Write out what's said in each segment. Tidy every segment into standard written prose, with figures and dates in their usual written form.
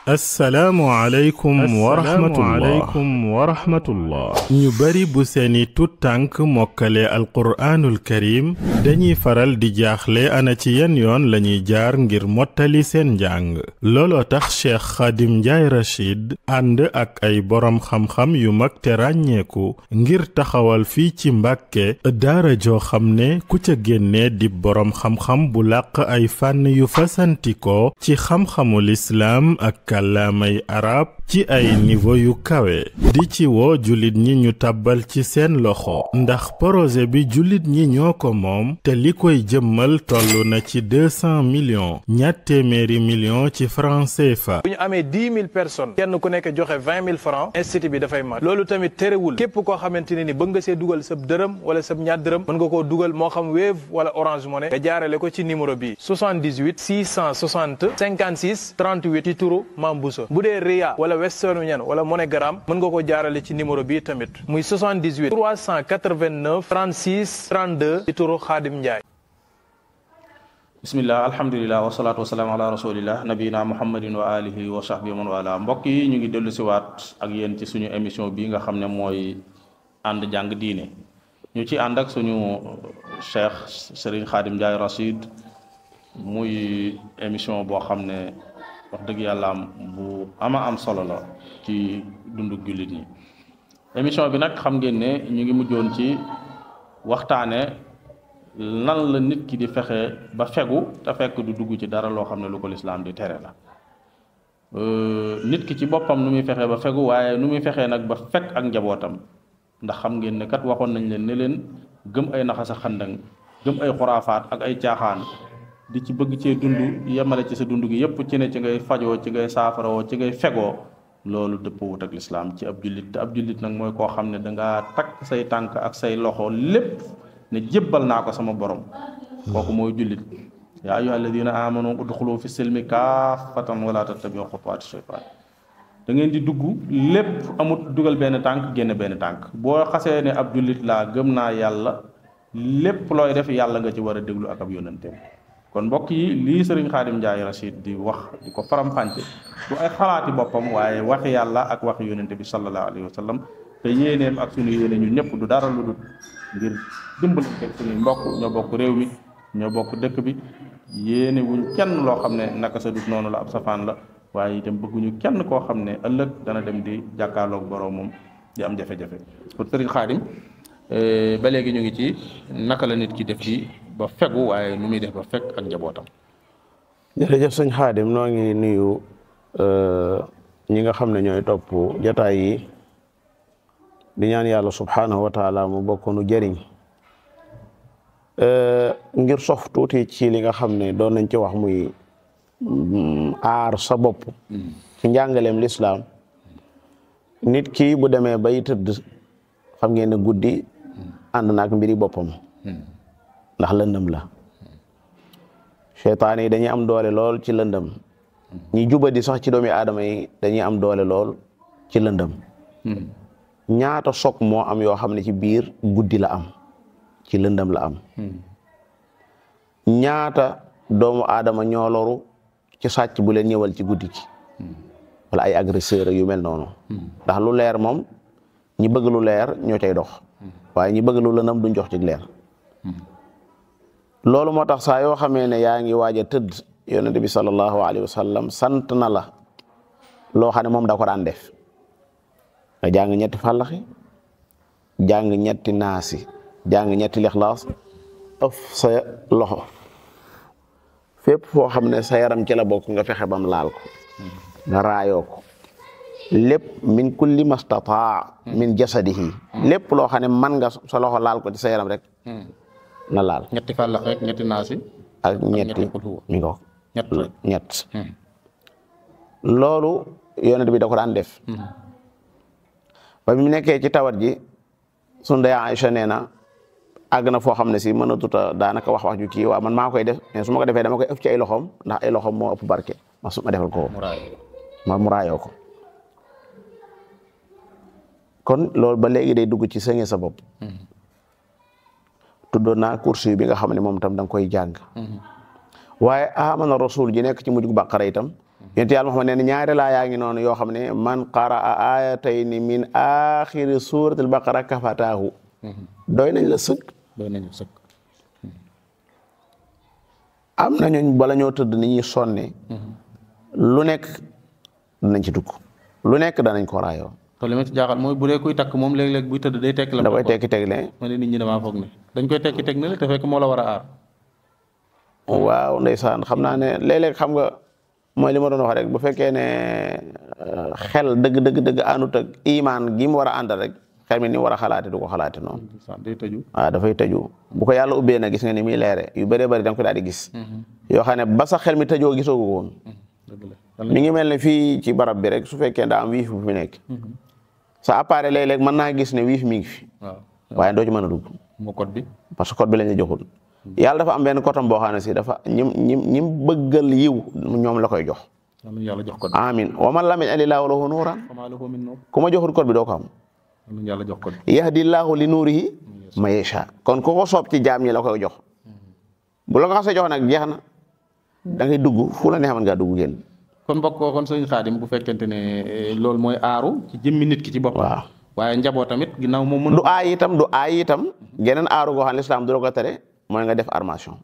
assalaamu aleykum wa rahmatullah ñu bari bu seeni tut tànk mokkale alquraanul karim dañuy faral di jaaxle ana ci yan yoon lañuy jaar ngir mottali seen njàng looloo tax Cheikh Khadim Ndiaye Rachid ànd ak ay boroom xam-xam yu mag te ràññeeku ngir taxawal fii ci Mbàkke daara joo xam ne ku ca génne di boroom xam-xam bu làq ay fànn yu fasantikoo ci xam-xamul islaam ak kàllaamay arab ci ay niveau yu kawe di ci woo jullit ñi ñu tàbbal ci seen loxo ndax projet bi jullit ñi ñoo ko moom te li koy jëmmal toll na ci 200 millions ñaar téeméeri millions ci francs CFA. bu ñu amee 10 000 personnes kenn ku nekk joxe 20 000 francs institut bi dafay mat loolu tamit terewul képp koo xamante ne ni bëgg nga see dugal sab dërëm wala sab ñaar dërëm mën nga koo dugal moo xam Wave wala Orange Money nga jaarale ko ci numéro bi 78 660 56 38 ci turu Mame Bousso bu dee Ria wala Western Union wala MoneyGram mën nga ko jaarale ci numéro bi tamit muy 78 389 36 32 ci turu Khadim Ndiaye. bismillah alhamdulilah wasalaatu wasalaamu ala rasulillah nabiyina muhammadin wa alihi wa sahbihi man wala mbokk yi ñu ngi dellu siwaat ak yéen ci suñu émission bi nga xam ne mooy ànd jàng diine ñu ci ànd ak suñu cheikh Serigne Khadim Ndiaye Rachid muy émission boo xam ne wax dëgg yàlla bu am solo la ci dundu jullit ñi émission bi nag xam ngeen ne ñu ngi mujjoon ci waxtaane lan la nit ki di fexe ba fegu te fekk du dugg ci dara loo xam ne lu ko lislaam di tere la nit ki ci boppam nu muy fexe ba fegu waaye nu muy fexee nag ba fekk ak njabootam ndax xam ngeen ne kat waxoon nañ leen ne leen gëm ay naxa sa xandang gëm ay xuraafaat ak ay caaxaan di ci bëgg cee dund yemale ci sa dund gi yépp ci ne ci ngay fajoo ci ngay saafarawoo ci ngay fegoo loolu dëppwut ak lislaam ci ab jullit te ab jullit nag mooy koo xam ne dangaa takk say tànk ak say loxo lépp ne jébbal naa ko sama borom kooku mooy jullit yaa ayyuha alladina amanu udxulu fi silmi kaafatan wala tattabiu xutuwaati shaytaan da ngeen di dugg lépp amut dugal benn tànk génn benn tànk boo xasee ne ab jullit laa gëm naa yàlla lépp looy def yàlla nga ci war a déglu ak ab yónnanteem kon mbokk yi lii Serigne Khadim Ndiaye Rachid di wax di ko faram-fàcce du ay xalaati boppam waaye waxi yàlla ak waxi yónnante bi sallallahu alayhi wa sallam te yéeneem ak suñu yéene ñu ñëpp du dara lu dul ngir dimbalante suñuy mbokk ñoo bokk réew mi ñoo bokk dëkk bi yéene wuñ kenn loo xam ne naka sa dut noonu la ab safaan la waaye itam bëgguñu kenn koo xam ne ëllëg dana dem di jàkkaarloog boroomam di am jafe-jafe kon Serigne Khadim ba léegi ñu ngi ci naka la nit ki def ci ba fegu waaye nu muy def ba fekk ak njabootam. jërëjëf sëñ Khadim noo ngi nuyu ñi nga xam ne ñooy topp jataay yi di ñaan yàlla subhanahu wa taala mu bokk nu jëriñ ngir sof tuuti ci li nga xam ne doon nañ ci wax muy aar sa bopp ci njàngaleem lislaam nit ki bu demee bay tëdd xam ngeen ne guddi ànd naak mbiri boppam ndax lëndëm la seytaane yi dañuy am doole lool ci lëndëm ñi jubadi sax ci doomi aadama yi dañuy am doole lool ci lëndëm ñaata sok moo am yoo xam ne ci biir guddi la am ci lëndëm la am ñaata doomu aadama ñoo loru ci sàcc bu leen ñëwal ci guddi gi wala ay agresseur yu mel noonu ndax lu leer moom ñi bëgg lu leer ñoo cay dox waaye ñi bëgg lu lëndëm duñ jox ci leer loolu moo tax saa yoo xamee ne yaa ngi waaj a tëdd yonent bi sallallahu alayhi wa sallam sant na la loo xam ne moom da ko daan def nga jàng ñetti fàllaxi jàng ñetti naasi jàng ñetti lixlaas ëf sa loxo fépp foo xam ne sa yaram ci la bokk nga fexe bam laal ko nga raayoo ko lépp min kulli mastataa min jasadihi lépp loo xam ne man nga sa loxo laal ko ci sa yaram rek na laal ñetti fàllax rek ñetti naasi ak ñetti mi ngo ñett loolu yonent bi da ko daan def ba mu nekkee ci tawat ji sunu ndey Aïcha nee na àgg na foo xam ne si mën a tuta daanaka wax ju kii waaw man maa koy def mais su ma ko defee dama koy ëpp ci ay loxoom ndax ay loxoom moo ëpp barke ma defal ko mu raayoo ko kon loolu ba léegi day dugg ci sëñe sa bopp tuddoon naa kursi bi nga xam ne moom tam da nga koy jàng waaye amana rasul ji nekk ci mujj gu Baqara itam yonent yàlla Muhammad nee na ñaari laa yaa ngi noonu yoo xam ne man qaraa ayatayni min axiri suratil baqara kafataahu doy nañ la sëkk. doy nañu sëkk. am na ñooñ bala ñoo tëdd ni ñuy sonne lu nekk danañ ci dugg lu nekk danañ ko raayoo. te li ma ci jaaxal mooy bu dee kuy takk moom léeg-léeg buy tëdd day tekki la. da koy tekki teg ne. ma ne nit ñi damaa foog ne dañ koy tekki teg ne la te fekk moo la war a aar. waaw ndeysaan xam naa ne léeg-léeg xam nga mooy li ma doon wax rek bu fekkee ne xel dëgg àndut ak imaan gi mu war a àndal rek xel mi ni war a xalaate du ko xalaate noonu. day tëju. waaw dafay tëju bu ko yàlla ubbee na gis nga ni muy leere yu bëree bëri da nga ko daal di gis. yoo xam ne ba sax xel mi tëjoo gisoo ko woon. mi ngi mel ne fii ci barab bi rek su fekkee daa am wiif bu fi nekk. sa appareil léeg-léeg mën naa gis ne wiif mi ngi fi. waaw waaye doo ci mën a dugg. moo code bi. parce que code bi lañ la joxul. yàlla dafa am benn kotam boo xam ne si dafa ñim bëggal yiw ñoom la koy jox. yàlla jox code. amin wa man lam yaj'al llaahu lahu nuuran ku ma joxul code bi doo ko am. yàlla jox code. yahdi llaahu li nuurihi man yashaa kon ku ko soob ci jaam ñi la koy jox. bu la ko xasee jox nag jeex na da ngay dugg fu la neex mën ngaa dugg génn. kon mbokk kon sëñ Xaadim bu fekkente ne loolu mooy aaru ci jëmmi nit ki ci boppam. waaw waaye njaboot tamit ginnaaw moom mën. du aay itam geneen aaru goo xam ne lislaam du la ko tere mooy nga def armation.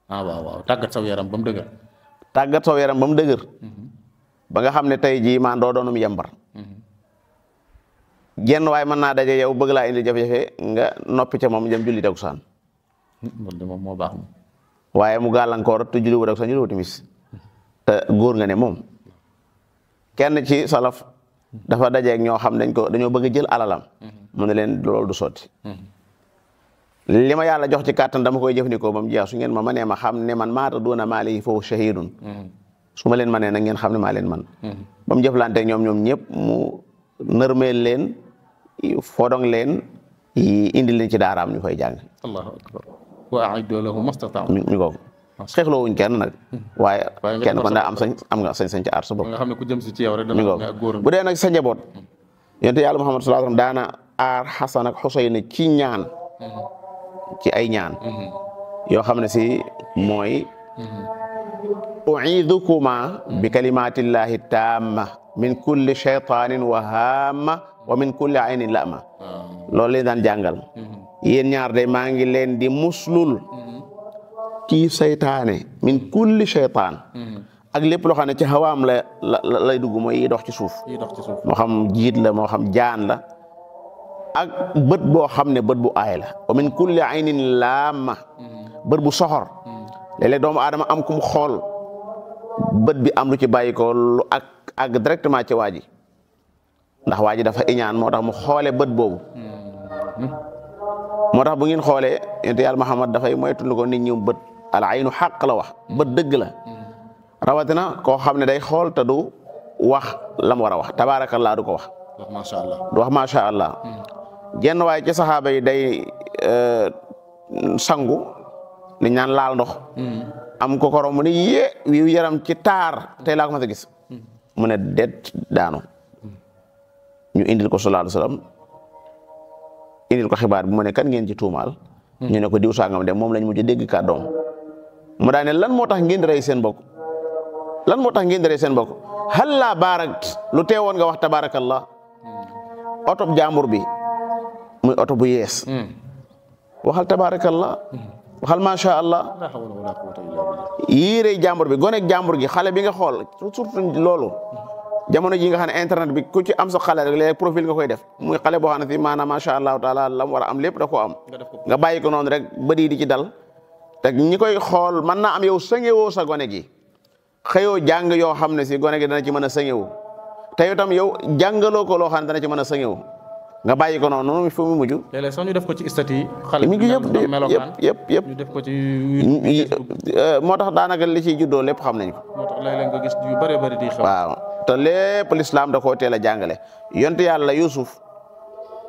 waaw tàggat saw yaram ba mu dëgër. tàggat saw yaram ba mu dëgër. ba nga xam ne tey jii maan doo doonum yembar. genn waaye mën naa daje yow bëgg laa indi jafe-jafe nga noppi ca moom jëm julli takkusaan. loolu de moom moo baax moom. waaye mu gàllankoor te julli wu takkusaan julli wu timis te góor nga ne moom kenn ci salaf dafa dajeeg ñoo xam dañoo bëgg a jël alalam. mu ne leen loolu du sotti. li ma yàlla jox ci kàttan dama koy jëfandikoo ba mu jeex su ngeen ma mënee ma xam ne man maata duuna maalihi foofu shahidun su ma leen mënee nag ngeen xam ne maa leen man ba mu jëflanteeg ñoom ñëpp mu nërmeel leen fodong leen indi leen ci daaraam ñu fay jàng. allahu akbar wa a'iddu lahum mastata'tum. mi ko xeexloo wuñ kenn nag. waaye kenn kon daa am nga sañ-sañ ci aar sa bopp. nga xam ne ku jëm si ci yow rek mi ko bu dee nag sa njaboot. yonent yàlla Muhammad sallallahu alayhi wasallam daana aar Xasan ak Xuseyn ci ñaan. ci ay ñaan. yoo xam ne si mooy. u'idukuma bi kalimatillahi tamma min kulli shaytanin wa hamma wa min kulli aynin lama. loolu leen daan jàngal. yéen ñaar de maa ngi leen di muslul. ci saytaane min kulli shaytaan. ak lépp loo xam ne ci xawaam lay dugg mooy yi dox ci suuf. moo xam jiit la moo xam jaan la. ak bët boo xam ne bët bu aay la. wa min kulli aynin laama. bët bu soxor. léeg-léeg doomu aadama am kum xool bët bi am lu ci bàyyi ko lu ak directement ci waa ji ndax waa ji dafa iñaan moo tax mu xoolee bët boobu. moo tax bu ngeen xoolee yonent yàlla Muhammad dafay moytu ko nit ñi bët al aynu xaq la wax bët dëgg la. rawatina koo xam ne day xool te du wax la mu war a wax tabaarakallaa du ko wax. macha allah du wax macha allah. jenn waaye ci saxaaba yi day sangu li ñaan laal ndox. am ko korom mu ne yee wiw yaram ci taar tey laa ko mas a gis. mu ne det daanu. ñu indil ko sallallahu alayhi wasallam indil ko xibaar bi mu ne kan ngeen ci tuumaal. ñu ne ko diw sangam de moom lañ mujj dégg kàddoom. mu daane lan moo tax ngeen di rey seen bokk lan moo tax ngeen di rey seen bokk halla baarak lu teewoon nga wax tabaarakallah oto jàmbur bi muy oto bu yees. waxal tabaarakallah waxal macha allah. yii jàmbur bi gonek jàmbur gi xale bi nga xool surtout loolu jamono ji nga xam ne internet bi ku ci am sa xale rek léegi profil nga koy def muy xale boo xam ne si maanaam macha allah taala la mu war a am lépp da koo am. nga bàyyi ko noonu rek bëri di ci dal. te ñi koy xool mën naa am yow sëngewoo sa gone gi xëyoo jàng yoo xam ne si gone gi dana ci mën a sëngewu te yow tam yow jàngaloo ko loo xam ne dana ci mën a sëngewu nga bàyyi ko noonu fu mu mujj. léeg-léeg sax ñu def ko ci statut yi. xale mi ngi yëpp ñu def ko ci. moo tax daanaka li ciy juddoo lépp xam nañ ko. moo tax léeg-léeg nga gis yu bëree bëri di xew. waaw te lépp l'islam da koo teel a jàngale yonent yàlla Yuusuf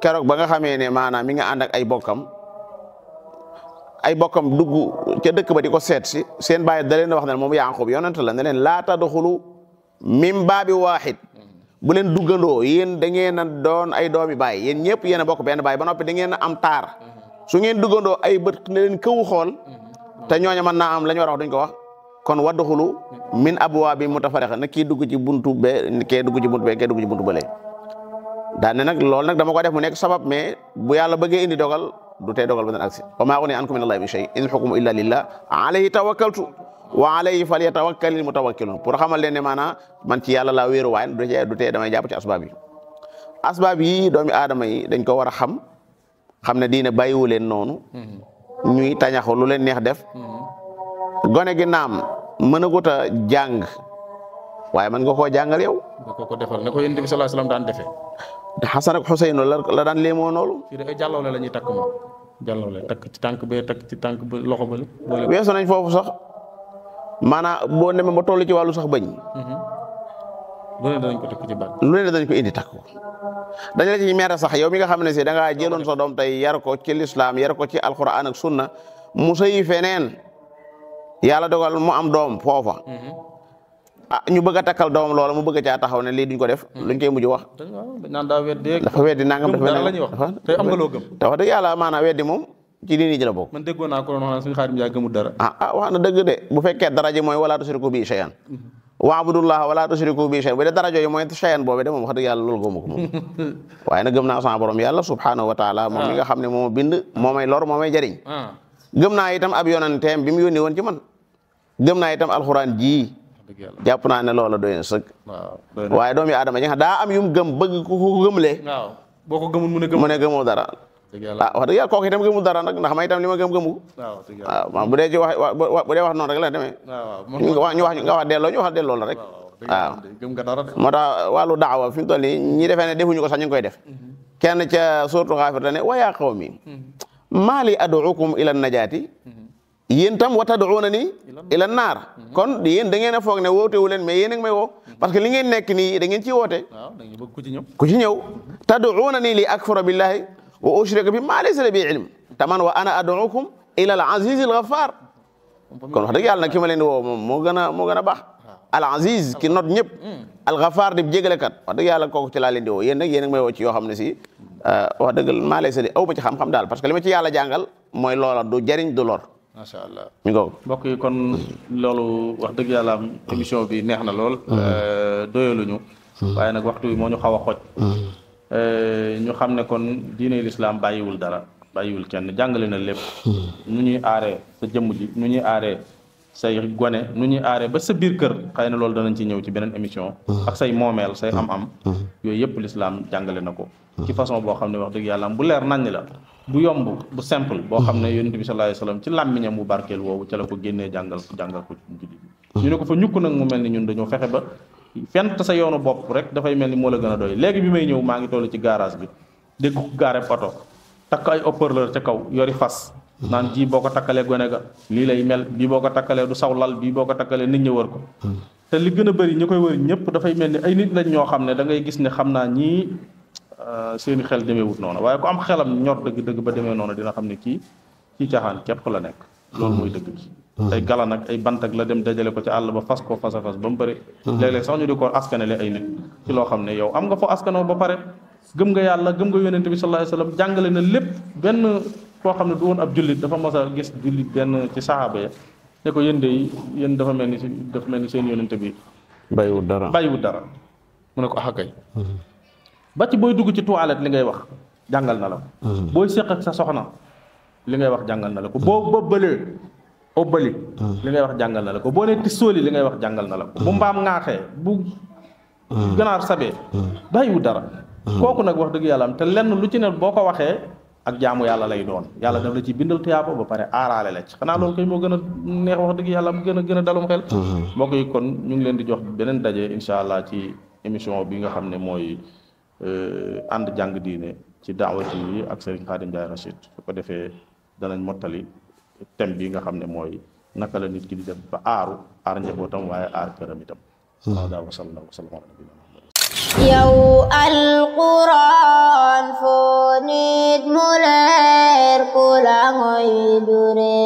keroog ba nga xamee ne maanaam mi nga ànd ak ay bokkam dugg ca dëkk ba di ko seet si seen bàyyi da leen wax ne moom Yaaqub yonent la ne leen laa tadxulu min baabi waaxid bu leen duggandoo yéen da ngeen a doon ay doomi baay yéen ñëpp yéen a bokk benn baay ba noppi da ngeen a am taar su ngeen duggandoo ay bët ne leen këwu xool te ñooñu mën naa am la ñu war a wax duñ ko wax kon wadxulu min abwaabi mutafariqa na kii dugg ci buntu be kee dugg ci buntu be kee dugg ci buntu bële daan ne nag loolu nag dama ko def mu nekk sabab mais bu yàlla bëggee indi dogal du tee dogal ba dana agsi wa maa ugniya ankum min allahi min shay in hukmu illa lillah alayhi tawakkaltu wa alayhi falyatawakkalil mutawakkilun pour xamal leen ne maanaam man ci yàlla laa wéeru waaye du tee damay jàpp ci asbaab yi doomi aadama yi dañ ko war a xam ne diine bàyyiwu leen noonu ñuy tañaxu lu leen neex def gone gi naam mënagut a jàng waaye mën nga koo jàngal yow. nga ko defal ne ko Yonent bi sallallahu alayhi wasallam daan defee. Xasan ak Xuseyn la daan léemoo noonu. fii de ay jàllawle la ñuy takk moom jàllawle takk ci tànk bee takk ci tànk ba loxo ba. weesu nañ foofu sax maanaam boo demee ba toll ci wàllu sax bañ. lu ne danañ ko takk ci baat. lu ne danañ ko indi takk ko dañ la ci mere sax yow mi nga xam ne si da ngaa jëloon sa doom tey yar ko ci lislaam yar ko ci alquran ak sunna mu sëyi feneen yàlla dogal mu am doom foofa. ñu bëgg a takkal doomam loola mu bëgg caa taxaw ne lii duñ ko def luñ koy mujj wax. naan daa weddi dafa weddi nangam dafa la ñuy wax te am nga loo gëm. te wax dëgg yàlla maanaam weddi moom ci diini ji la bokk. man déggoon naa ko doon wax suñu Xaadim Njaay gëmul dara. wax na dëgg de bu fekkee daraja mooy wala tusriku bi shay'an wa'budullaha wala tusriku bi shay'an bu dee daraja yi mooy shay'an boobu de moom wax dëgg yàlla loolu gëmu ko moom waaye nag gëm naa sama borom yàlla subhanahu wa taala moom mi nga xam ne moo bind moo may lor moo may jariñ gëm naa itam ab yonanteem bi mu yónni woon ci man gëm naa itam alxuraan ji jàpp naa ne loola doy na sëg waaye doomi aadama ji nga daa am yum gëm bëgg ku ko gëmlee boo ko gëmul mu ne gëmoo dara wax dëgg yàlla kooku itam gëmul dara nag ndax ma itam li ma gëm-gëmu waaw bu dee ci wax noonu rek la demee nga wax delloo la rek waaw moo tax wàllu daawa fi mu toll nii ñi defee ne defuñu ko sax ñu ngi koy def kenn ca suuratu Gaafir da ne wa yaa qawmi maa li ad'ukum ila najaati yéen tam wa tad'uunani ila naar kon yéen da ngeen a foog ne wootewu leen mais yéen a ngi may woo parce que li ngeen nekk nii da ngeen ciy woote ku ci ñëw tad'uunani li akfura billahi wa ushrika bi maa laysa li bi ilm taman wa ana ad'ukum ila al aziz al ghaffar kon wax dëgg yàlla nag ki ma leen di woo moom moo gën a baax al aziz ki not ñëpp al ghaffar di jégalekat wax dëgg yàlla kooku ci laa leen di woo yéen nag yéen a ngi may woo ci yoo xam ne si wax dëgg maa laysa li aw ma ci xam-xam daal parce que li ma ci yàlla jàngal mooy loola du jariñ du lor macha allah mi ngoog mbokk yi kon loolu wax dëgg yàlla am émission bi neex na lool doyaluñu waaye nag waxtu bi moo ñu xaw a xoj ñu xam ne kon diine lislaam bàyyiwul dara bàyyiwul kenn jàngale na lépp nu ñuy aaree sa jëmm ji nu ñuy aaree say gone nu ñuy aaree ba sa biir kër xëy na loolu danañ ci ñëw ci beneen émission ak say moomeel say am-am yooyu yëpp lislaam jàngale na ko ci façon boo xam ne wax dëgg yàlla am bu leer naññ la bu yomb bu simple boo xam ne yonent bi sallallahu alayhi wasallam ci làmmiñam bu barkeel woowu ca la ko génnee jàngal ko jullit ñu ne ko fa ñukk nag mu mel ni ñun dañoo fexe ba fent sa yoonu bopp rek dafay mel ni moo la gën a doy léegi bi may ñëw maa ngi toll ci garage bi dégg ko gaare oto takk ay haut-parleur ca kaw yori fas naan ji boo ko takkalee gone ga lii lay mel bii boo ko takkalee du saw lal bii boo ko takkalee nit ñi wër ko te li gën a bëri ñi koy wër ñëpp dafay mel ni ay nit lañ ñoo xam ne da ngay gis ne xam naa ñii seeni xel demeewut noonu waaye ku am xelam ñor dëgg-dëgg ba demee noonu dina xam ne kii caaxaan képp la nekk loolu mooy dëgg bi ay gala nag ay bant ak la dem dajale ko ci àll ba fas ko fas a fas ba mu bëri léeg-léeg sax ñu di ko askanale ay nit ci loo xam ne yow am nga foo askanoo ba pare gëm nga yàlla gëm nga yonente bi sallallahu alayhi wasallam jàngale na lépp benn koo xam ne du woon ab jullit dafa mas a gis jullit benn ci saxaaba ya ne ko yéen dafa mel ni seen yonente bi bàyyiwut dara mu ne ko axakay ba ci booy dugg ci toilette li ngay wax jàngal na la ko booy séq ak sa soxna li ngay wax jàngal na la ko boo bëbbalee li ngay wax jàngal na la ko boo ne tisóoli li ngay wax jàngal na la ko bu mbaam ŋaaxee bu ganaar sabee bàyyiwu dara kooku nag wax dëgg yàlla am te lenn lu ci ne boo ko waxee ak jaamu yàlla lay doon yàlla daf la ci bindal tuyaaba ba pare aaraale la ci xanaa loolu koy moo gën a neex wax dëgg yàlla am gën a dalum xel mbokk yi kon ñu ngi leen di jox beneen daje insha allah ci émission bi nga xam ne mooy ànd jàng diine ci daawati yi ak Serigne Khadim Ndiaye Rachid su ko defee danañ mottali thème bi nga xam ne mooy naka la nit ki di def ba aar njabootam waaye aar këram itam hada wa sallallahu wa sallam ala nabiyina Muhammad yow alquran foo nit mu leer ku la ngoy dure